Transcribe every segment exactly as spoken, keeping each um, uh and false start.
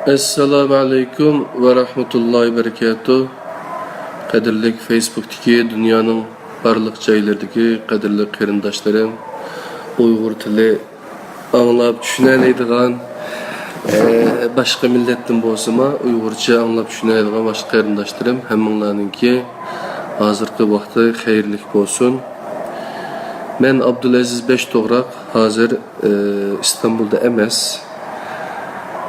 ئەسسالامۇ ئەلەيكۇم ۋە رەھمەتۇللاھى ۋە بەرىكاتۇھ. قەدىرلىك فېيسبۇكتىكى دۇنيانىڭ بارلىق جايلىرىدىكى قەدىرلىك قېرىنداشلىرىم، ئۇيغۇر تىلى ئاڭلاپ چۈشىنەلەيدىغان، ئە، باشقا مىللەتتىن بولسىمۇ، ئۇيغۇرچە ئاڭلاپ چۈشىنەلەيدىغان باشقا قېرىنداشلىرىم، ھەممىڭلارنىڭكى ھازىرقى ۋاقتى خەيرلىك بولسۇن. مەن ئابدۇلئەزىز بەشتوغراق، ھازىر، ئە، ئىستانبۇلدا ئەمەس.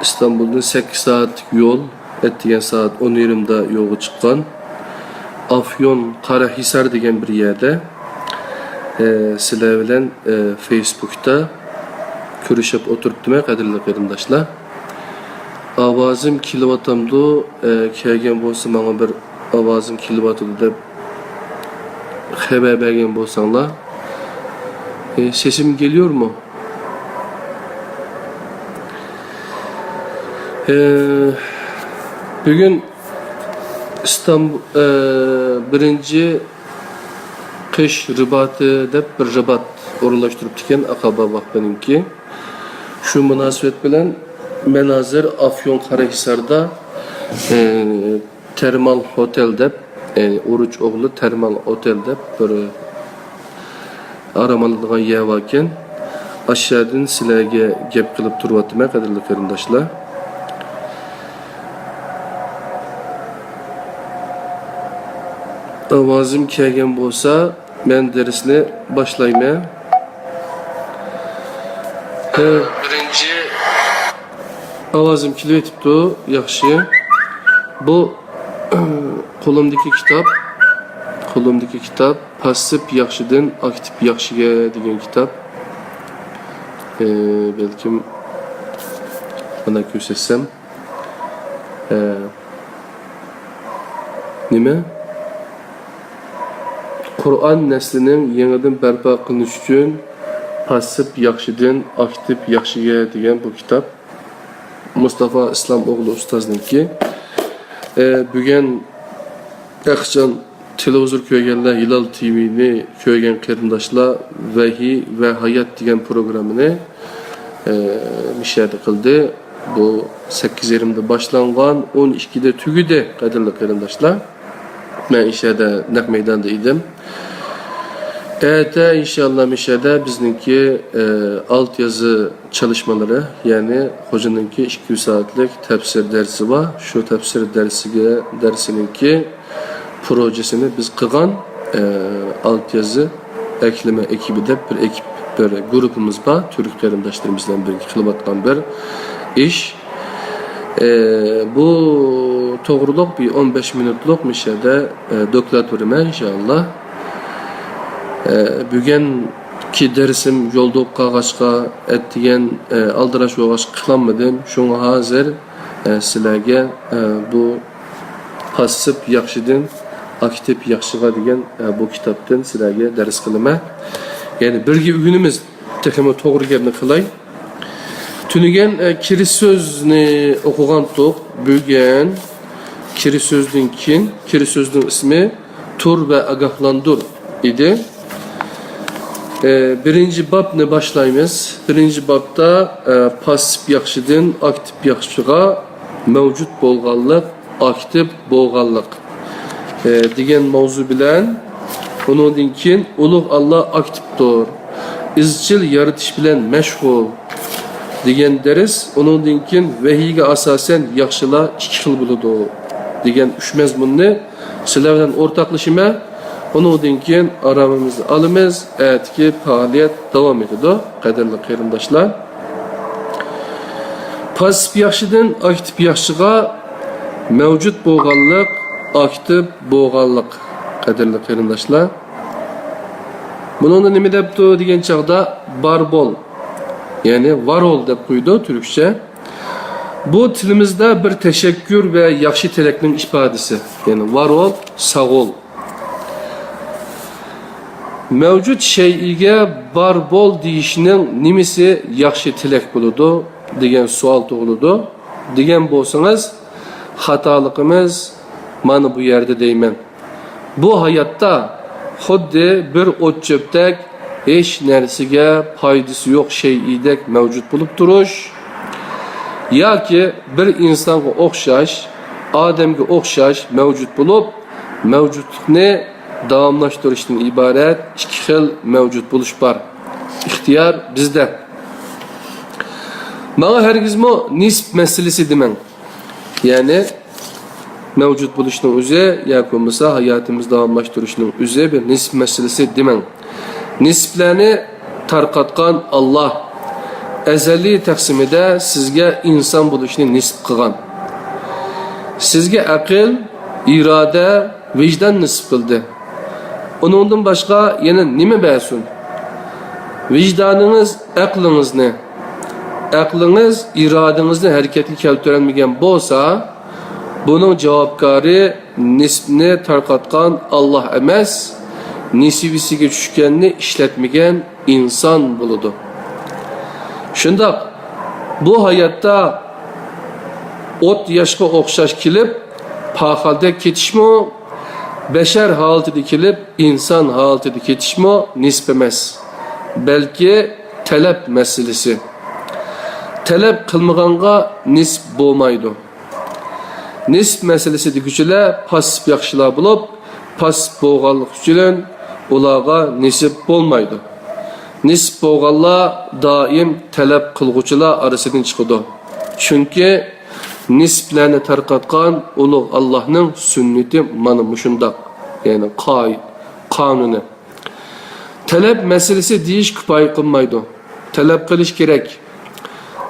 ئىستانبۇلدىن سەككىز سائەتلىك يول. ئەتىگەن سائەت ئون يېرىمدا يولغا چىققان. ئافيون قاراھىسار دېگەن بىر يەردە، ئە، سىلەر بىلەن، ئە، فېيسبۇكتا كۆرۈشۈپ ئولتۇرۇپتىمەن، قەدىرلىك قېرىنداشلار. ئاۋازىم كېلىۋاتامدۇ؟ ئە، كەلگەن بولسا، ماڭا بىر ئاۋازىم كېلىۋاتىدۇ دەپ خەۋەر بەرگەن بولساڭلار. ئە، سېسىم گېلىيورمۇ؟ ئە، بۈگۈن ئىستانبۇل، ئە، بىرىنچى قىش رىباتى دەپ بىر رىبات ئورۇنلاشتۇرۇپتىكەن ئاقابا ۋاقپىنىڭكى. شۇ مۇناسىۋەت بىلەن مەن ھازىر ئافيون قاراھىساردا، ئە، تېرمال ئوتېل دەپ، ئە، ئۇرۇچ ئوغلى تېرمال ئوتېل دەپ بىر ئارام ئالىدىغان يەر باركەن. ئاشۇ يەردىن سىلەرگە گەپ قىلىپ تۇرۇۋاتىمەن، قەدىرلىك قېرىنداشلار. ئاۋازىم كەلگەن بولسا، مەن دەرسنى باشلايمەن. ھە. بىرىنچى. ئاۋازىم كېلىۋېتىپتۇ، ياخشى. بۇ قولۇمدىكى كىتاب، قولۇمدىكى كىتاب پاسسىپ ياخشىدىن ئاكتىپ ياخشىگە دېگەن كىتاب. ئى، بەلكىم مانا كۆرسەتسەم. ئى، نېمە؟ قۇرئان نەسلىنىڭ يېڭىدىن بەرپا قىلىنىشى ئۈچۈن پاسسىپ ياخشىدىن ئاكتىپ ياخشىگە دېگەن بۇ كىتاب. مۇستافا ئىسلام ئوغلى ئۇستازنىڭكى. ئى، بۈگۈن ئەخچان تېلېۋىزور كۆرگەنلەر، ھىلال تىۋىنى كۆرگەن قېرىنداشلار ۋەھىي ۋە ھايات دېگەن پروگراممىنى، ئى، مىشەدە قىلدى. بۇ سەككىز يېرىمدە باشلانغان، ئون ئىككىدە تۈگىدى، قەدىرلىك قېرىنداشلار. مەن ئىشەدە نەق مەيداندا ئىدىم. ئەتە ئىنشاللا مىشەدە بىزنىڭكى، ئى، ئالتە يېزى چېلىشمىلىرى، يەنى خوجىنىڭكى ئىككى سائەتلىك تەپسىر دەرسى بار. شۇ تەپسىر دەرسىگە، دەرسىنىڭكى پروژىسىنى بىز قىلغان، ئى، ئالتە يېزى ئەكلىمە ئېكىپى دەپ بىر ئېكىپ، بىر گۇرۇپپىمىز بار. تۈرك قېرىنداشلىرىمىز بىلەن بىرگە قىلىۋاتقان بىر ئىش. ئى، بۇ توغرۇلۇق بىر ئون بەش مىنۇتلۇق مىشەدە، ئى، دوكلات بېرىمەن ئىنشاللا. ئى، بۈگۈنكى دەرسىم يولدا بولۇپ قالغاچقا، ئەتىگەن، ئى، ئالدىراش بولغاچقا قىلالمىدىم. شۇڭا ھازىر، ئى، سىلەرگە، ئى، بۇ پاسسىپ ياخشىدىن ئاكتىپ ياخشىغا دېگەن، ئى، بۇ كىتابتىن سىلەرگە دەرس قىلىمەن. يەنى بىرگە ئۆگىنىمىز، تېخىمۇ توغرا گەپنى قىلاي. تۈنۈگۈن، ئە، كىرىش سۆزنى ئوقۇغانتۇق. بۈگۈن كىرىش سۆزدىن كېيىن، كىرىش سۆزنىڭ ئىسمى تۇر ۋە ئاگاھلاندۇر ئىدى. ئە، بىرىنچى بابنى باشلايمىز. بىرىنچى بابتا، ئە، پاسسىپ ياخشىدىن ئاكتىپ ياخشىغا مەۋجۇت بولغانلىق، ئاكتىپ بولغانلىق، ئە، دېگەن ماۋزۇ بىلەن، ئۇنىڭدىن كېيىن ئۇلۇغ ئاللا ئاكتىپتۇر، ئىزچىل يارىتىش بىلەن مەشغۇل دېگەن دەرس، ئۇنىڭدىن كېيىن ۋەھىيگە ئاساسەن ياخشىلار ئىككى خىل بولىدۇ دېگەن ئۈچ مەزمۇننى سىلەر بىلەن ئورتاقلىشىمەن. ئۇنىڭدىن كېيىن ئارامىمىزنى ئالىمىز، ئەتىكى پائالىيەت داۋام ئېتىدۇ، قەدىرلىك قېرىنداشلار. پاسسىپ ياخشىدىن ئاكتىپ ياخشىغا مەۋجۇت بولغانلىق، ئاكتىپ بولغانلىق، قەدىرلىك قېرىنداشلار. بۇنىڭدا نېمە دەپتۇ دېگەن چاغدا، بار بول، يەنى ۋار ئول دەپ قويىدۇ تۈركچە. بۇ تىلىمىزدا بىر تەشەككۈر ۋە ياخشى تىلەكنىڭ ئىپادىسى، يەنى ۋار ئول، ساغ ئول. مەۋجۇت شەيئىگە بار بول دېيىشنىڭ نېمىسى ياخشى تىلەك بولىدۇ دېگەن سوئال تۇغۇلىدۇ. دېگەن بولسىڭىز، خاتالىقىمىز مانا بۇ يەردە دەيمەن. بۇ ھاياتتا خۇددى بىر ئوت-چۆپتەك، ھېچ نەرسىگە پايدىسى يوق شەيئىدەك مەۋجۇت بولۇپ تۇرۇش، ياكى بىر ئىنسانغا ئوخشاش، ئادەمگە ئوخشاش مەۋجۇت بولۇپ، مەۋجۇتلۇقنى داۋاملاشتۇرۇشتىن ئىبارەت ئىككى خىل مەۋجۇت بولۇش بار. ئىختىيار بىزدە. ماڭا ھەرگىزمۇ نىسپ مەسىلىسى دېمەڭ. يەنى مەۋجۇت بولۇشنىڭ ئۆزى ياكى بولمىسا ھاياتىمىزنى داۋاملاشتۇرۇشنىڭ ئۆزى بىر نىسپ مەسىلىسى دېمەڭ. نىسپلەرنى تارقاتقان ئاللاھ ئەزەلىي تەقسىمىدە سىزگە ئىنسان بولۇشنى نىسپ قىلغان. سىزگە ئەقىل، ئىرادە، ۋىجدان نىسپ قىلدى. ئۇنىڭدىن باشقا يەنە نېمە بەرسۇن؟ ۋىجدانىڭىز ئەقلىڭىزنى، ئەقلىڭىز ئىرادىڭىزنى ھەرىكەتكە كەلتۈرەلمىگەن بولسا، بۇنىڭ جاۋابكارى نىسپنى تارقاتقان ئاللاھ ئەمەس، نېسىۋىسىگە چۈشكەننى ئىشلەتمىگەن ئىنسان بولىدۇ. شۇنداق، بۇ ھاياتتا ئوت ياشقا ئوخشاش كېلىپ، پاخالدەك كېتىشمۇ، بەشەر ھالىتىدە كېلىپ، ئىنسان ھالىتىدە كېتىشمۇ نىسپ ئەمەس، بەلكى تەلەپ مەسىلىسى. تەلەپ قىلمىغانغا نىسپ بولمايدۇ. نىسپ مەسىلىسى دېگۈچىلەر پاسسىپ ياخشىلار بولۇپ، پاسسىپ بولغانلىقى ئۈچۈن ئۇلارغا نېسىپ بولمايدۇ. نېسىپ بولغانلار دائىم تەلەپ قىلغۇچىلار ئارىسىدىن چىقىدۇ. چۈنكى نېسىپلەرنى تارقاتقان ئۇلۇغ ئاللاھنىڭ سۈننىتى مانا مۇشۇنداق، يەنى قائىدە، قانۇنى. تەلەپ مەسىلىسى دېيىش كۇپايە قىلمايدۇ. تەلەپ قىلىش كېرەك.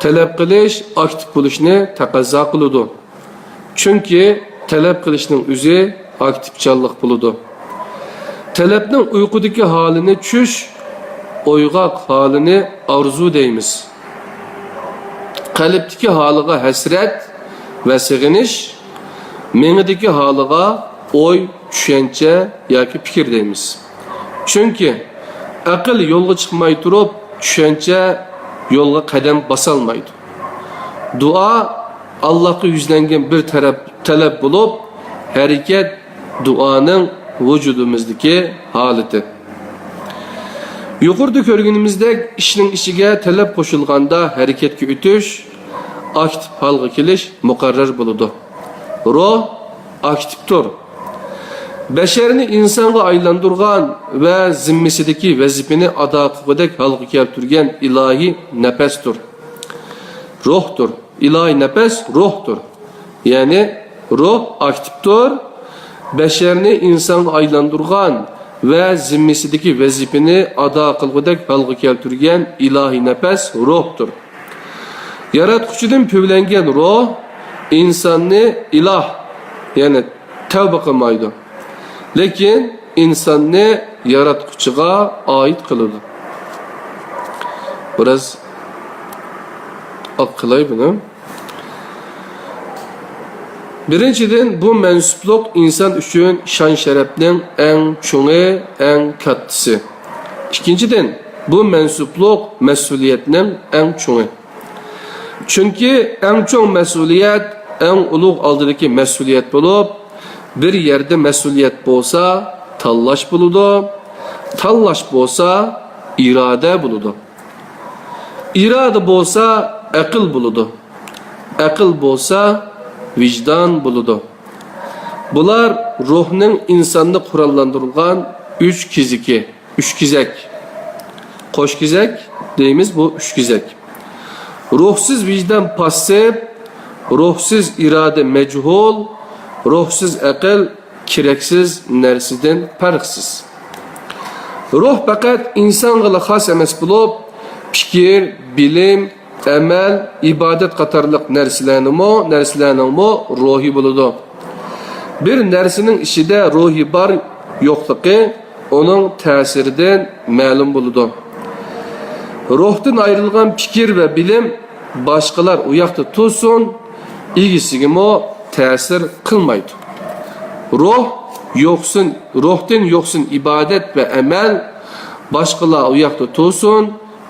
تەلەپ قىلىش ئاكتىپ بولۇشنى تەقەززا قىلىدۇ. چۈنكى تەلەپ قىلىشنىڭ ئۆزى ئاكتىپچانلىق بولىدۇ. تەلەپنىڭ ئۇيقۇدىكى ھالىنى چۈش، ئويغاق ھالىنى ئارزۇ دەيمىز. قەلبتىكى ھالىغا ھەسرەت ۋە سېغىنىش، مېڭىدىكى ھالىغا ئوي، چۈشەنچە ياكى پىكىر دەيمىز. چۈنكى ئەقىل يولغا چىقماي تۇرۇپ، چۈشەنچە يولغا قەدەم باسالمايدۇ. دۇئا ئاللاھقا يۈزلەنگەن بىر تەرەپ، تەلەپ بولۇپ، ھەرىكەت دۇئانىڭ ۋۇجۇدىمىزدىكى ھالىتى. يۇقىرىدا كۆرگىنىمىزدەك، ئىشنىڭ ئىچىگە تەلەپ قوشۇلغاندا ھەرىكەتكە ئۆتۈش، ئاكتىپ ھالغا كېلىش مۇقەررەر بولىدۇ. روھ ئاكتىپتۇر. بەشەرنى ئىنسانغا ئايلاندۇرغان ۋە زىممىسىدىكى ۋەزىپىنى ئادا قىلغۇدەك ھالغا كەلتۈرگەن ئىلاھىي نەپەستۇر. روھتۇر. ئىلاھىي نەپەس روھتۇر. يەنى روھ ئاكتىپتۇر. بەشەرنى ئىنسانغا ئايلاندۇرغان ۋە زىممىسىدىكى ۋەزىپىنى ئادا قىلغۇدەك ھالغا كەلتۈرگەن ئىلاھىي نەپەس روھتۇر. ياراتقۇچىدىن پۈۋلەنگەن روھ ئىنساننى ئىلاھ، يەنى تەۋبە قىلمايدۇ. لېكىن ئىنساننى ياراتقۇچىغا ئائىت قىلىدۇ. بىراز ئاق قىلاي بۇنى. بىرىنچىدىن، بۇ مەنسۇپلۇق ئىنسان ئۈچۈن شان-شەرەپنىڭ ئەڭ چوڭى، ئەڭ كاتتىسى. ئىككىنچىدىن، بۇ مەنسۇپلۇق مەسئۇلىيەتنىڭ ئەڭ چوڭى. چۈنكى ئەڭ چوڭ مەسئۇلىيەت ئەڭ ئۇلۇغ ئالدىدىكى مەسئۇلىيەت بولۇپ، بىر يەردە مەسئۇلىيەت بولسا، تاللاش بولىدۇ، تاللاش بولسا، ئىرادە بولىدۇ. ئىرادە بولسا، ئەقىل بولىدۇ. ئەقىل بولسا، ۋىجدان بولىدۇ. بۇلار روھنىڭ ئىنساندا قوراللاندۇرۇلغان ئۈچ كېزىكى، ئۈچ كېزەك. قوش كېزەك دەيمىز، بۇ ئۈچ كېزەك. روھسىز ۋىجدان پاسسىپ، روھسىز ئىرادە مەجھۇل، روھسىز ئەقىل كېرەكسىز نەرسىدىن پەرقسىز. روھ پەقەت ئىنسانغىلا خاس ئەمەس بولۇپ، پىكىر، بىلىم، ئەمەل، ئىبادەت قاتارلىق نەرسىلەرنىمۇ، نەرسىلەرنىڭمۇ روھى بولىدۇ. بىر نەرسىنىڭ ئىچىدە روھى بار يوقلۇقى ئۇنىڭ تەسىرىدىن مەلۇم بولىدۇ. روھتىن ئايرىلغان پىكىر ۋە بىلىم باشقىلار ئۇ ياقتا تۇرسۇن، ئىگىسىگىمۇ تەسىر قىلمايدۇ. روھ يوقسۇن، روھتىن يوقسۇن ئىبادەت ۋە ئەمەل باشقىلار ئۇ ياقتا تۇرسۇن،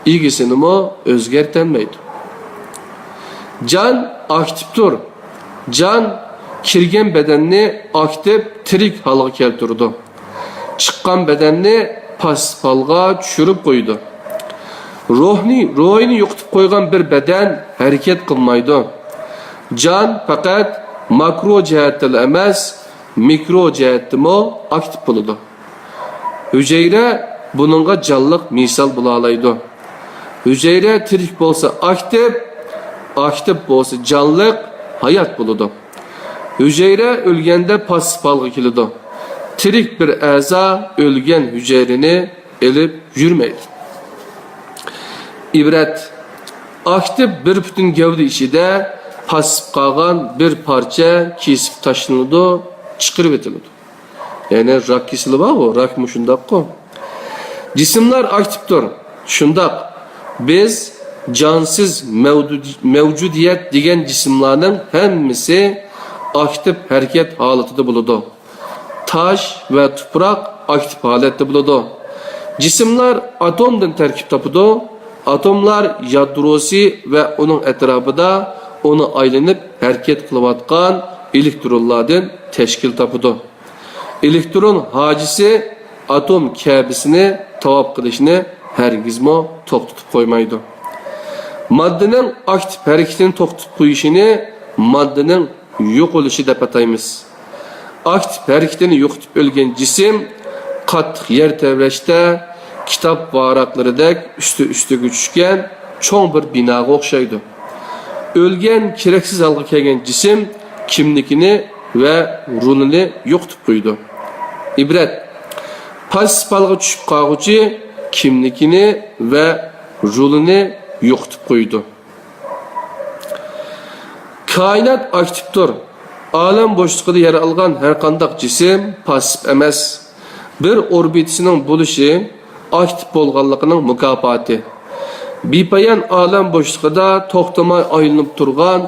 ئىگىسىنىمۇ ئۆزگەرتەلمەيدۇ. جان ئاكتىپتۇر. جان كىرگەن بەدەننى ئاكتىپ، تىرىك ھالغا كەلتۈرىدۇ. چىققان بەدەننى پاسسىپ ھالغا چۈشۈرۈپ قويىدۇ. روھنى، روھىنى يوقىتىپ قويغان بىر بەدەن ھەرىكەت قىلمايدۇ. جان پەقەت ماكرو جەھەتتىلا ئەمەس، مىكرو جەھەتتىمۇ ئاكتىپ بولىدۇ. ھۈجەيرە بۇنىڭغا جانلىق مىسال بولالايدۇ. ھۈجەيرە تىرىك بولسا ئاكتىپ، ئاكتىپ بولسا جانلىق، ھايات بولىدۇ. ھۈجەيرە ئۆلگەندە پاسسىپ ھالغا كېلىدۇ. تىرىك بىر ئەزا ئۆلگەن ھۈجەيرىنى ئېلىپ يۈرمەيدۇ. ئىبرەت، ئاكتىپ بىر پۈتۈن گەۋدە ئىچىدە، پاسسىپ قالغان بىر پارچە كېسىپ تاشلىنىدۇ، چىقىرىۋېتىلىدۇ. يەنى راك كېسىلى بارغۇ، راك مۇشۇنداققۇ. جىسىملار ئاكتىپتۇر. شۇنداق، بىز جانسىز مەۋجۇدىيەت دېگەن جىسىملارنىڭ ھەممىسى ئاكتىپ ھەرىكەت ھالىتىدە بولىدۇ. تاش ۋە تۇپراق ئاكتىپ ھالەتتە بولىدۇ. جىسىملار ئاتومدىن تەركىب تاپىدۇ. ئاتوملار يادروسى ۋە ئۇنىڭ ئەتراپىدا ئۇنى ئايلىنىپ ھەرىكەت قىلىۋاتقان ئېلېكترونلاردىن تەشكىل تاپىدۇ. ئېلېكترون ھاجىسى ئاتوم كەبىسىنى تاۋاپ قىلىشنى ھەرگىزمۇ توختىتىپ قويمايدۇ. ماددىنىڭ ئاكتىپ ھەرىكىتىنى توختىتىپ قويۇشىنى ماددىنىڭ يوقىلىشى دەپ ئاتايمىز. ئاكتىپ ھەرىكىتىنى يوقىتىپ ئۆلگەن جىسىم قاتتىق يەر تەۋرەشتە، كىتاب ۋاراقلىرىدەك ئۈستى-ئۈستىگە چۈشكەن چوڭ بىر بىناغا ئوخشايدۇ. ئۆلگەن، كېرەكسىز ھالغا كەلگەن جىسىم كىملىكىنى ۋە رولىنى يوقىتىپ قويىدۇ. ئىبرەت، پاسسىپ ھالغا چۈشۈپ قالغۇچى كىملىكىنى ۋە رولىنى يوقىتىپ قويىدۇ. كائىنات ئاكتىپتۇر. ئالەم بوشلۇقىدا يەر ئالغان ھەرقانداق جىسىم پاسسىپ ئەمەس. بىر ئوربىتىسىنىڭ بولۇشى ئاكتىپ بولغانلىقىنىڭ مۇكاپاتى. بىپايان ئالەم بوشلۇقىدا توختىماي ئايلىنىپ تۇرغان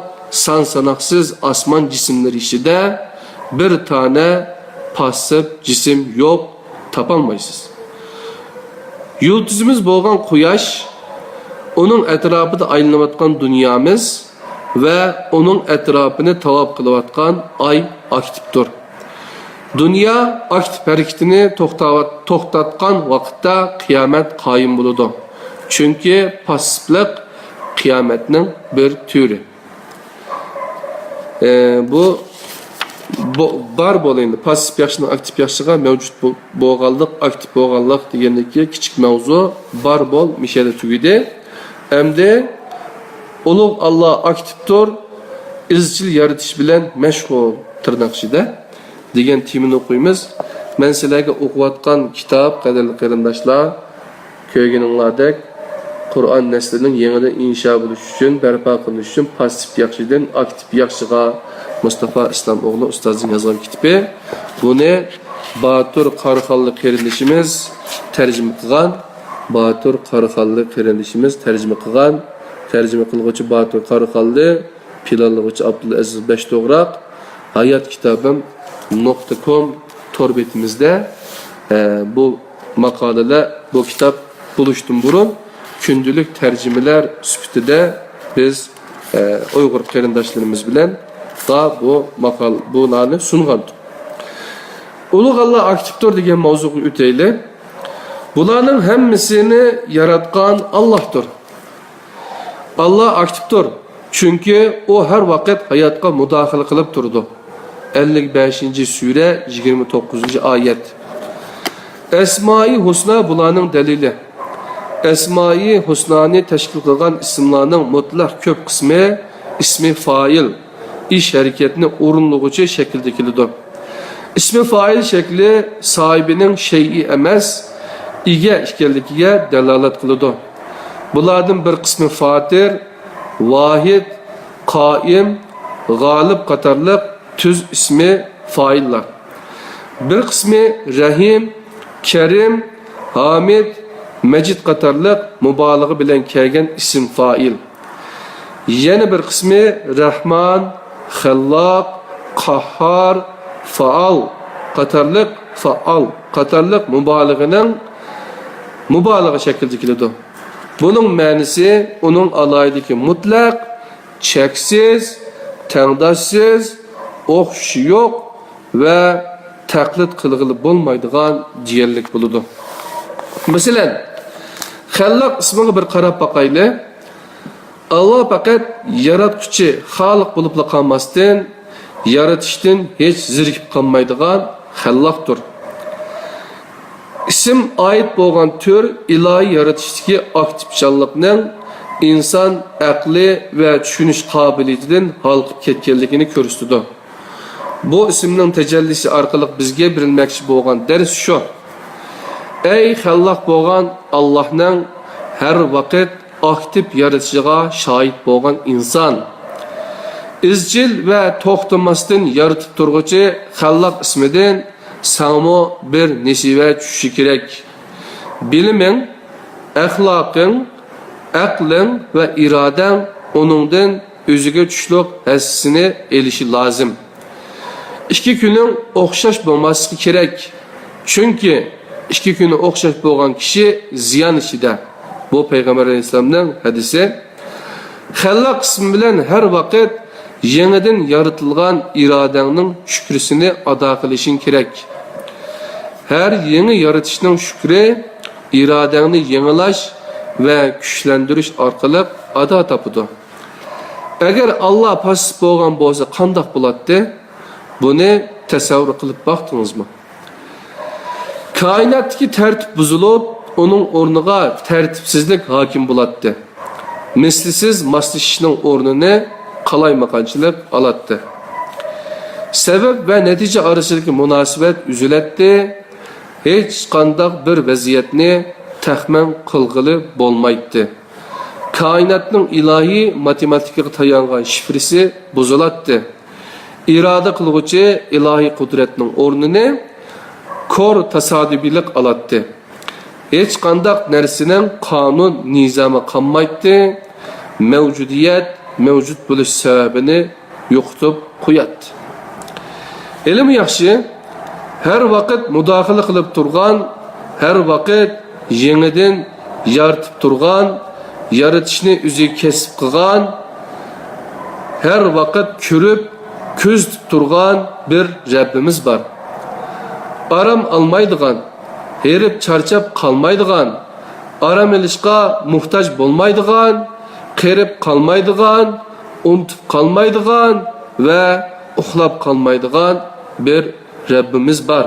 سان-ساناقسىز ئاسمان جىسىملىرى ئىچىدە بىر تانە پاسسىپ جىسىم يوق، تاپالمايسىز. يۇلتۇزىمىز بولغان قۇياش، ئۇنىڭ ئەتراپىدا ئايلىنىۋاتقان دۇنيامىز ۋە ئۇنىڭ ئەتراپىنى تاۋاپ قىلىۋاتقان ئاي ئاكتىپتۇر. دۇنيا ئاكتىپ ھەرىكىتىنى توختاۋات-، توختاتقان ۋاقىتتا قىيامەت قايىم بولىدۇ. چۈنكى پاسسىپلىق قىيامەتنىڭ بىر تۈرى. ئە، بۇ، بۇ بار بول ئەمدى. پاسسىپ ياخشىنىڭ ئاكتىپ ياخشىغا مەۋجۇت بو-، بولغانلىق، ئاكتىپ بولغانلىق دېگەندىكى كىچىك مەۋزۇ بار بول مىشەدە تۈگىدى. ئەمدى ئۇلۇغ ئاللا ئاكتىپتۇر، ئىزچىل يارىتىش بىلەن مەشغۇل، تىرناق ئىچىدە، دېگەن تېمىنى ئوقۇيمىز. مەن سىلەرگە ئوقۇۋاتقان كىتاب، قەدىرلىك قېرىنداشلار، كۆرگىنىڭلاردەك، قۇرئان نەسلىنىڭ يېڭىدىن ئىنشا بولۇشى ئۈچۈن، بەرپا قىلىنىشى ئۈچۈن پاسسىپ ياخشىدىن ئاكتىپ ياخشىغا مۇستافا ئىسلام ئوغلى ئۇستازنىڭ يازغان كىتابى. بۇنى باتۇر قاراخانلىق قېرىندىشىمىز تەرجىمە قىلغان. باتۇر قاراخانلىق قېرىندىشىمىز تەرجىمە قىلغان. تەرجىمە قىلغۇچى باتۇر قاراخانلىق. پىلانلىغۇچى ئابدۇلئەزىز بەشتوغراق، ھايات كىتابىم نۇقتا كوم تور بېتىمىزدە، ئە، بۇ ماقالىلەر، بۇ كىتاب بولۇشتىن بۇرۇن كۈندىلىك تەرجىمىلەر سۈپىتىدە بىز، ئە، ئۇيغۇر قېرىنداشلىرىمىز بىلەن دا بۇ ماقال-، بۇلارنى سۇنغانتۇق. ئۇلۇغ ئاللا ئاكتىپتۇر دېگەن ماۋزۇغا ئۆتەيلى. بۇلارنىڭ ھەممىسىنى ياراتقان ئاللاھتۇر. ئاللا ئاكتىپتۇر، چۈنكى ئۇ ھەر ۋاقىت ھاياتقا مۇداخىلە قىلىپ تۇرىدۇ. ئەللىك بەشىنچى سۈرە، يىگىرمە توققۇزىنچى ئايەت. ئەسمائى ھۇسنا بۇلارنىڭ دەلىلى. ئەسمائى ھۇسنانى تەشكىل قىلغان ئىسىملارنىڭ مۇتلەق كۆپ قىسمى ئىسمى فائىل، ئىش ھەرىكەتنى ئورۇنلىغۇچى شەكلىدە كېلىدۇ. ئىسمى فائىل شەكلى ساھىبىنىڭ شەيئى ئەمەس، ئىگە ئىكەنلىكىگە دالالەت قىلىدۇ. بۇلاردىن بىر قىسمى فاتىر، ۋاھىد، قائىم، غالىب قاتارلىق تۈز ئىسمى فائىللار. بىر قىسمى رەھىم، كەرىم، ھامىد، مەجىد قاتارلىق مۇبالىغە بىلەن كەلگەن ئىسىم فائىل. يەنە بىر قىسمى رەھمان، خەللاق، قاھھار، فائال قاتارلىق، فائال قاتارلىق مۇبالىغىنىڭ مۇبالىغە شەكلىدە كېلىدۇ. بۇنىڭ مەنىسى ئۇنىڭ ئالاھىدىلىكى مۇتلەق، چەكسىز، تەڭداشسىز، ئوخشىشى يوق، ۋە تەقلىد قىلغىلى بولمايدىغان دېگەنلىك بولىدۇ. مەسىلەن، خەللاق ئىسمىغا بىر قاراپ باقايلى. ئاللا پەقەت ياراتقۇچى، خالىق بولۇپلا قالماستىن، يارىتىشتىن ھېچ زېرىكىپ قالمايدىغان خەللاقتۇر. ئىسىم ئائىت بولغان تۈر ئىلاھىي يارىتىشتىكى ئاكتىپچانلىقنىڭ ئىنسان ئەقلى ۋە چۈشىنىش قابىلىيىتىدىن ھالقىپ كەتكەنلىكىنى كۆرسىتىدۇ. بۇ ئىسىمنىڭ تەجەللىسى ئارقىلىق بىزگە بېرىلمەكچى بولغان دەرس شۇ. ئەي خەللاق بولغان ئاللاھنىڭ ھەر ۋاقىت ئاكتىپ يارىتىشىغا شاھىت بولغان ئىنسان! ئىزچىل ۋە توختىماستىن يارىتىپ تۇرغۇچى خەللاق ئىسمىدىن ساڭىمۇ بىر نېسىۋە چۈشۈشى كېرەك. بىلىمىڭ، ئەخلاقىڭ، ئەقلىڭ ۋە ئىرادەڭ ئۇنىڭدىن ئۆزىگە چۈشلۈك ھەسسىسىنى ئېلىشى لازىم. ئىككى كۈنۈڭ ئوخشاش بولماسلىقى كېرەك، چۈنكى ئىككى كۈنى ئوخشاش بولغان كىشى زىيان ئىچىدە. بۇ پەيغەمبەر ئەلەيھىسسالامنىڭ ھەدىسى. خەللاق ئىسمى بىلەن ھەر ۋاقىت يېڭىدىن يارىتىلغان ئىرادەڭنىڭ شۈكرىسىنى ئادا قىلىشىڭ كېرەك. ھەر يېڭى يارىتىشنىڭ شۈكرى ئىرادەڭنى يېڭىلاش ۋە كۈچلەندۈرۈش ئارقىلىق ئادا تاپىدۇ. ئەگەر ئاللا پاسسىپ بولغان بولسا قانداق بولاتتى؟ بۇنى تەسەۋۋۇر قىلىپ باقتىڭىزمۇ؟ كائىناتتىكى تەرتىپ بۇزۇلۇپ، ئۇنىڭ ئورنىغا تەرتىپسىزلىك ھاكىم بولاتتى. مىسلىسىز ماسلىشىشنىڭ ئورنىنى قالايمىقانچىلىق ئالاتتى. سەۋەب ۋە نەتىجە ئارىسىدىكى مۇناسىۋەت ئۈزۈلەتتى. ھېچقانداق بىر ۋەزىيەتنى تەخمىن قىلغىلى بولمايتتى. كائىناتنىڭ ئىلاھىي ماتېماتىكىغا تايانغان شىفرىسى بۇزۇلاتتى. ئىرادە قىلغۇچى ئىلاھىي قۇدرەتنىڭ ئورنىنى كور تاسادىپىيلىق ئالاتتى. ھېچقانداق نەرسىنىڭ قانۇن نىزامى قالمايتتى. مەۋجۇدىيەت مەۋجۇت بولۇش سەۋەبىنى يوقىتىپ قوياتتى. ھېلىمۇ ياخشى، ھەر ۋاقىت مۇداخىلە قىلىپ تۇرغان، ھەر ۋاقىت يېڭىدىن يارىتىپ تۇرغان، يارىتىشنى ئۆزىگە كەسىپ قىلغان، ھەر ۋاقىت كۆرۈپ، كۆزىتىپ تۇرغان بىر رەببىمىز بار. ئارام ئالمايدىغان، ھېرىپ چارچاپ قالمايدىغان، ئارام ئېلىشقا موھتاج بولمايدىغان، قېرىپ قالمايدىغان، ئۇنتۇپ قالمايدىغان ۋە ئۇخلاپ قالمايدىغان بىر رەببىمىز بار.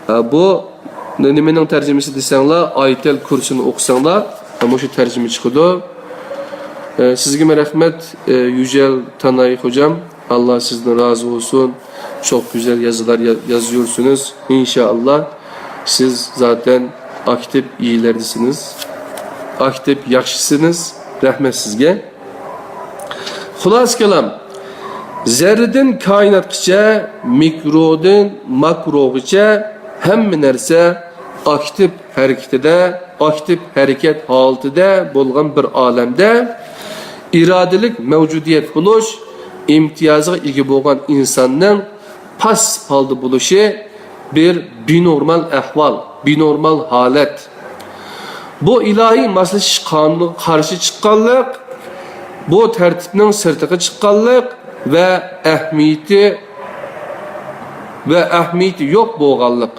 ھە، بۇ نېمىنىڭ تەرجىمىسى دېسەڭلار، ئايەتەل كۇرسىنى ئوقۇساڭلار، ھە، مۇشۇ تەرجىمە چىقىدۇ. ئە، سىزگىمۇ رەھمەت، ئە، يۈجەل تاناي خوجام. ئاللا سىزدىن رازى بولسۇن. چوق گۈزەل يازىلار يا-، يازىيورسىنىز. ئىنشائاللا، سىز زاتەن ئاكتىپ ئىيىلەردىسىنىز. ئاكتىپ ياخشىسىنىز. رەھمەت سىزگە. خۇلاسە كالام، زەررىدىن كائىناتقىچە، مىكرودىن ماكروغىچە ھەممە نەرسە ئاكتىپ ھەرىكىتىدە، ئاكتىپ ھەرىكەت ھالىتىدە بولغان بىر ئالەمدە ئىرادىلىك مەۋجۇدىيەت بولۇش ئىمتىيازىغا ئىگە بولغان ئىنساننىڭ پاسسىپ ھالدا بولۇشى بىر بىنورمال ئەھۋال، بىنورمال ھالەت. بۇ ئىلاھىي ماسلىشىش قانۇنىغا قارشى چىققانلىق، بۇ تەرتىپنىڭ سىرتىغا چىققانلىق ۋە ئەھمىيىتى، ۋە ئەھمىيىتى يوق بولغانلىق،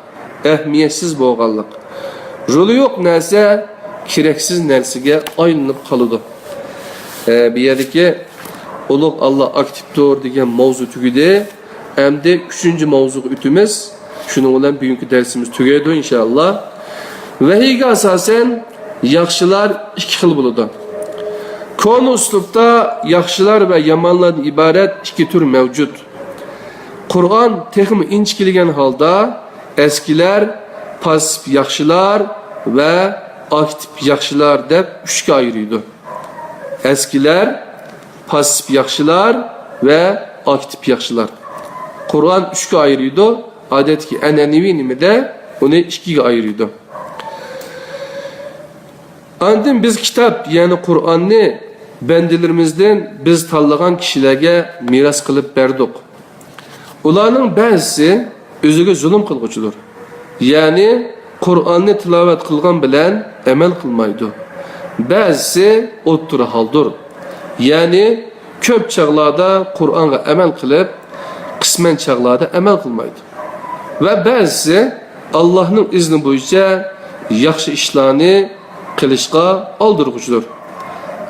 ئەھمىيەتسىز بولغانلىق. رولى يوق نەرسە كېرەكسىز نەرسىگە ئايلىنىپ قالىدۇ. ئە، بۇ يەردىكى ئۇلۇغ ئاللا ئاكتىپتۇر دېگەن ماۋزۇ تۈگىدى. ئەمدى ئۈچىنچى ماۋزۇغا ئۆتىمىز. شۇنىڭ بىلەن بۈگۈنكى دەرسىمىز تۈگەيدۇ، ئىنشائاللا. ۋەھىيگە ئاساسەن، ياخشىلار ئىككى خىل بولىدۇ. كونا ئۇسلۇبتا ياخشىلار ۋە يامانلاردىن ئىبارەت ئىككى تۈر مەۋجۇت. قۇرئان تېخىمۇ ئىنچىكىلىگەن ھالدا ئەسكىلەر، پاسسىپ ياخشىلار ۋە ئاكتىپ ياخشىلار دەپ ئۈچكە ئايرىيدۇ. ئەسكىلەر، پاسسىپ ياخشىلار ۋە ئاكتىپ ياخشىلار. قۇرئان ئۈچكە ئايرىيدۇ. ئادەتتىكى ئەنئەنىۋى نېمىدە ئۇنى ئىككىگە ئايرىيدۇ. ئاندىن بىز كىتاب، يەنى قۇرئاننى بەندىلىرىمىزدىن بىز تاللىغان كىشىلەرگە مىراس قىلىپ بەردۇق. ئۇلارنىڭ بەزىسى ئۆزىگە زۇلۇم قىلغۇچىدۇر. يەنى قۇرئاننى تىلاۋەت قىلغان بىلەن ئەمەل قىلمايدۇ. بەزىسى ئوتتۇرا ھالدۇر. يەنى كۆپ چاغلاردا قۇرئانغا ئەمەل قىلىپ، قىسمەن چاغلاردا ئەمەل قىلمايدۇ. ۋە بەزىسى ئاللاھنىڭ ئىزنى بويىچە ياخشى ئىشلارنى قىلىشقا ئالدىرىغۇچىدۇر.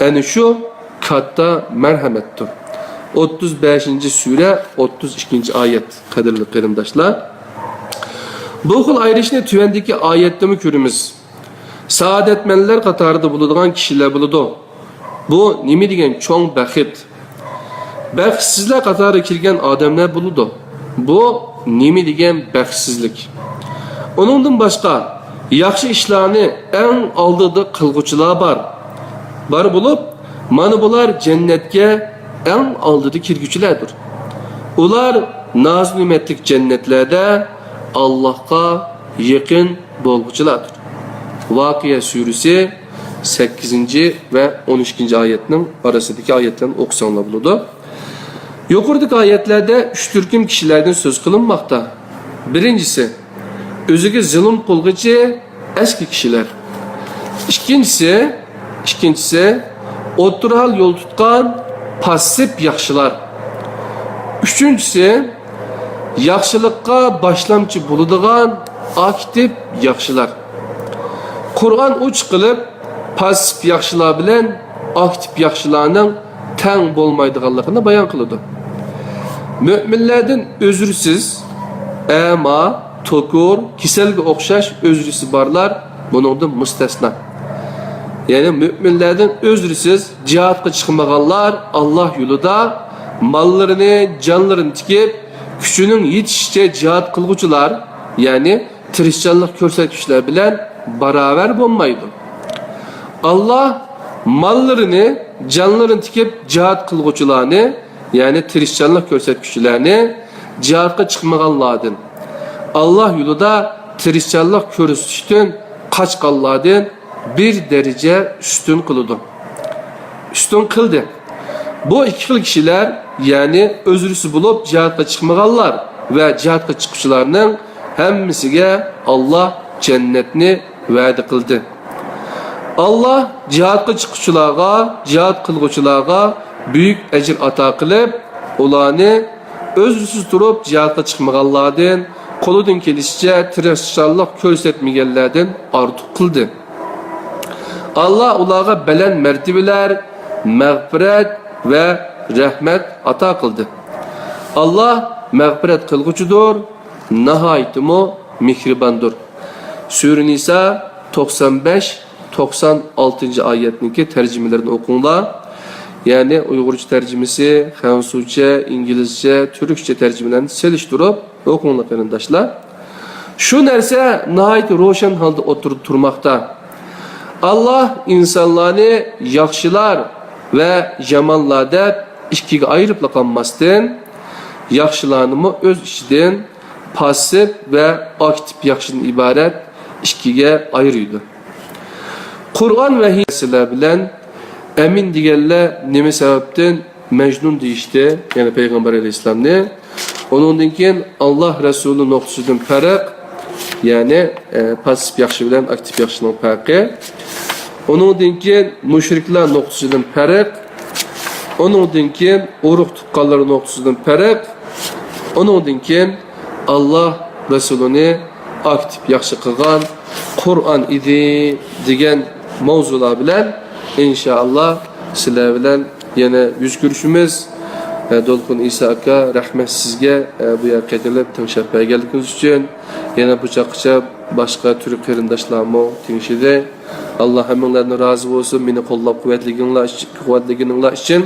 ئەنە شۇ كاتتا مەرھەمەتتۇر. ئوتتۇز بەشىنچى سۈرە، ئوتتۇز ئىككىنچى ئايەت. قەدىرلىك قېرىنداشلار، بۇ خىل ئايرىشنى تۆۋەندىكى ئايەتتىمۇ كۆرىمىز. سائادەتمەنلەر قاتارىدا بولىدىغان كىشىلەر بولىدۇ. بۇ نېمە دېگەن چوڭ بەخت! بەختسىزلەر قاتارىغا كىرگەن ئادەملەر بولىدۇ. بۇ نېمە دېگەن بەختسىزلىك! ئۇنىڭدىن باشقا، ياخشى ئىشلارنى ئەڭ ئالدىدا قىلغۇچىلار بار. بار بولۇپ، مانا بۇلار جەننەتكە ئەڭ ئالدىدا كىرگۈچىلەردۇر. ئۇلار ناز-نېمەتلىك جەننەتلەردە ئاللاھقا يېقىن بولغۇچىلاردۇر. ۋاقىئە سۈرىسى سەككىزىنچى ۋە ئون ئىككىنچى ئايەتنىڭ ئارىسىدىكى ئايەتلەرنى ئوقۇساڭلار بولىدۇ. يۇقىرىدىكى ئايەتلەردە ئۈچ تۈركۈم كىشىلەردىن سۆز قىلىنماقتا. بىرىنچىسى، ئۆزىگە زۇلۇم قىلغۇچى ئەسكى كىشىلەر. ئىككىنچىسى، ئىككىنچىسى، ئوتتۇرا ھال يول تۇتقان پاسسىپ ياخشىلار. ئۈچىنچىسى، ياخشىلىققا باشلامچى بولىدىغان ئاكتىپ ياخشىلار. قۇرئان ئوچۇق قىلىپ، پاسسىپ ياخشىلار بىلەن ئاكتىپ ياخشىلارنىڭ تەڭ بولمايدىغانلىقىنى بايان قىلىدۇ. مۆمىنلەردىن ئۆزرىسىز، ئەما، توكۇر، كېسەلگە ئوخشاش ئۆزرىسى بارلار بۇنىڭدىن مۇستەسنا. يەنى مۆمىنلەردىن ئۆزرىسىز جىھادقا چىقمىغانلار ئاللاھ يولىدا ماللىرىنى، جانلىرىنى تىكىپ، كۈچىنىڭ يېتىشىچە جىھاد قىلغۇچىلار، يەنى تىرىشچانلىق كۆرسەتكۈچىلەر بىلەن باراۋەر بولمايدۇ. ئاللاھ ماللىرىنى، جانلىرىنى تىكىپ جىھاد قىلغۇچىلارنى، يەنى تىرىشچانلىق كۆرسەتكۈچىلەرنى جىھادقا چىقمىغانلاردىن، ئاللاھ يولىدا تىرىشچانلىق كۆرسىتىشتىن قاچقانلاردىن بىر دەرىجە ئۈستۈن قىلىدۇ. ئۈستۈن قىلدى. بۇ ئىككى خىل كىشىلەر، يەنى ئۆزرىسى بولۇپ جىھادقا چىقمىغانلار ۋە جىھادقا چىققۇچىلارنىڭ ھەممىسىگە ئاللاھ جەننەتنى ۋەدە قىلدى. ئاللاھ جىھادقا چىققۇچىلارغا، جىھاد قىلغۇچىلارغا بۈيۈك ئەجىر ئاتا قىلىپ، ئۇلارنى ئۆزرىسىز تۇرۇپ جىھادقا چىقمىغانلاردىن، قولىدىن كېلىشىچە تىرىشچانلىق كۆرسەتمىگەنلەردىن ئارتۇق قىلدى. ئاللاھ ئۇلارغا بەلەن مەرتىۋىلەر، مەغپىرەت ۋە رەھمەت ئاتا قىلدى. ئاللاھ مەغپىرەت قىلغۇچىدۇر، ناھايىتىمۇ مېھرىباندۇر. سۈرە نىسا توقسان بەش، توقسان ئالتىنچى ئايەتنىڭكى تەرجىمىلىرىنى ئوقۇڭلار. يەنى ئۇيغۇرچە تەرجىمىسى، خەنزۇچە، ئىنگلىزچە، تۈركچە تەرجىمىلەرنى سېلىشتۇرۇپ ئوقۇڭلار، قېرىنداشلار. شۇ نەرسە ناھايىتى روشەن ھالدا ئوتتۇرىدا تۇرماقتا. ئاللاھ ئىنسانلارنى ياخشىلار ۋە يامانلار دەپ ئىككىگە ئايرىپلا قالماستىن، ياخشىلارنىمۇ ئۆز ئىچىدىن پاسسىپ ۋە ئاكتىپ ياخشىدىن ئىبارەت ئىككىگە ئايرىيدۇ. قۇرئان ۋەھىي سىلەر بىلەن ئەمىن دېگەنلەر نېمە سەۋەبتىن مەجنۇن دېيىشتى، يەنى پەيغەمبەر ئەلەيھىسسالامنى. ئۇنىڭدىن كېيىن ئاللاھ رەسۇلى نۇقتىسىدىن پەرق، يەنى، ئە، پاسسىپ ياخشى بىلەن ئاكتىپ ياخشىنىڭ پەرقى. ئۇنىڭدىن كېيىن مۇشرىكلار نۇقتىسىدىن پەرق. ئۇنىڭدىن كېيىن ئۇرۇق تۇغقانلار نۇقتىسىدىن پەرق. ئۇنىڭدىن كېيىن ئاللاھ رەسۇلىنى ئاكتىپ ياخشى قىلغان قۇرئان ئىدى دېگەن ماۋزۇلار بىلەن ئىنشائاللاھ سىلەر بىلەن يەنە يۈز كۆرۈشىمىز. ئە، دولقۇن ئىسا ئاكا، رەھمەت سىزگە، ئە، بۇ يەرگە قېتىلىپ تىڭشاپ بەرگەنلىكىڭىز ئۈچۈن. يەنە بۇ چاغقىچە باشقا تۈرك قېرىنداشلارمۇ تىڭشىدى. ئاللاھ ھەممىڭلاردىن رازى بولسۇن، مېنى قوللاپ قۇۋۋەتلىگىنىڭلار ئۈچ-، قۇۋۋەتلىگىنىڭلار ئۈچۈن.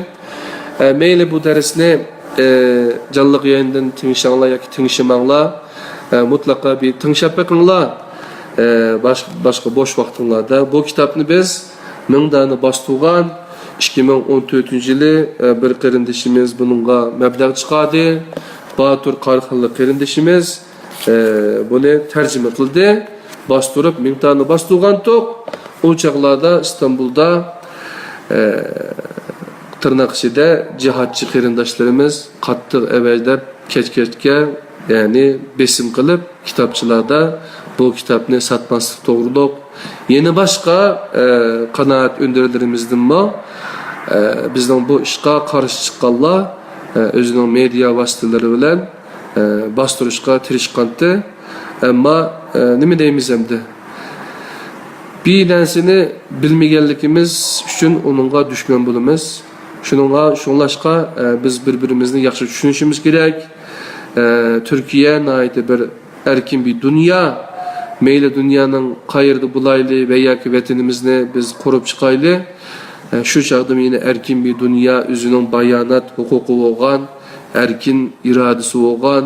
ئە، مەيلى بۇ دەرسنى، ئە، جانلىق يايىندىن تىڭشاڭلار ياكى تىڭشىماڭلار. ئە، مۇتلەقا بىر تىڭشاپ بېقىڭلار. ئە، باش-، باشقا بوش ۋاقتىڭلاردا. بۇ كىتابنى بىز مىڭ دانە باستۇرغان، ئىككى مىڭ ئون تۆتىنچى يىلى، ئە، بىر قېرىندىشىمىز بۇنىڭغا مەبلەغ چىقاردى. باتۇر قاراخانلىق قېرىندىشىمىز، ئە، بۇنى تەرجىمە قىلدى. باستۇرۇپ، مىڭ دانە باستۇرغانتۇق. ئۇ چاغلاردا ئىستانبۇلدا، ئە، تىرناق ئىچىدە جىھادچى قېرىنداشلىرىمىز قاتتىق ئەۋەج دەپ، كەچ-كەچكە، يەنى بېسىم قىلىپ، كىتابچىلاردا بۇ كىتابنى ساتماسلىق توغرۇلۇق، يەنە باشقا، ئە، قانائەت ئۆندۈرلىرىمىزدىنمۇ، ئە، بىزنىڭ بۇ ئىشقا قارشى چىققانلار، ئە، ئۆزىنىڭ مېدىيا ۋاسىتىلىرى بىلەن، ئە، باستۇرۇشقا تىرىشقانتى. ئەمما، ئە، نېمە دەيمىز ئەمدى؟ بىر نەرسىنى بىلمىگەنلىكىمىز ئۈچۈن ئۇنىڭغا دۈشمەن بولىمىز. شۇنىڭغا، شۇڭلاشقا، ئە، بىز بىر-بىرىمىزنى ياخشى چۈشىنىشىمىز كېرەك. ئە، تۈركىيە ناھايىتى بىر ئەركىن بىر دۇنيا. مەيلى دۇنيانىڭ قايېرىدا بولايلى ۋە ياكى ۋەتىنىمىزنى بىز قۇرۇپ چىقايلى. ئە، شۇ چاغدىمۇ يەنە ئەركىن بىر دۇنيا، ئۆزىنىڭ بايانات ھوقۇقى بولغان، ئەركىن ئىرادىسى بولغان،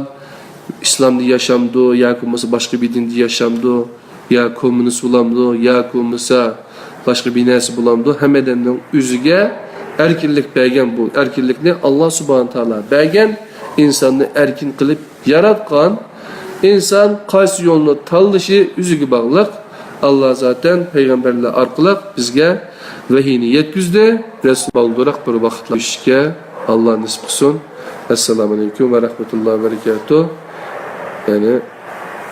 ئىسلامدا ياشامدۇ ياكى بولمىسا باشقا بىر دىندا ياشامدۇ، يا كوممۇنىست بولامدۇ، ياكى بولمىسا باشقا بىر نەرسە بولامدۇ، ھەممە ئادەمنىڭ ئۆزىگە ئەركىنلىك بەرگەن. بۇ ئەركىنلىكنى ئاللا سۇبھانە تائالا بەرگەن، ئىنساننى ئەركىن قىلىپ ياراتقان. ئىنسان قايسى يولنى تاللىشى ئۆزىگە باغلىق. ئاللا زاتەن پەيغەمبەرلەر ئارقىلىق بىزگە ۋەھىينى يەتكۈزدى. رەسۇل بالدۇرراق بىر ۋاقىتلار ئىشكە ئاللا نېسىپ قىلسۇن. ئەسسالامۇ ئەلەيكۇم ۋە رەھمەتۇللاھى ۋە بەرىكاتۇھ. يەنى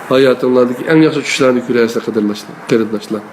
ھاياتىڭلاردىكى ئەڭ ياخشى چۈشلەرنى كۆرەرسىلەر، قېرىنداشلار.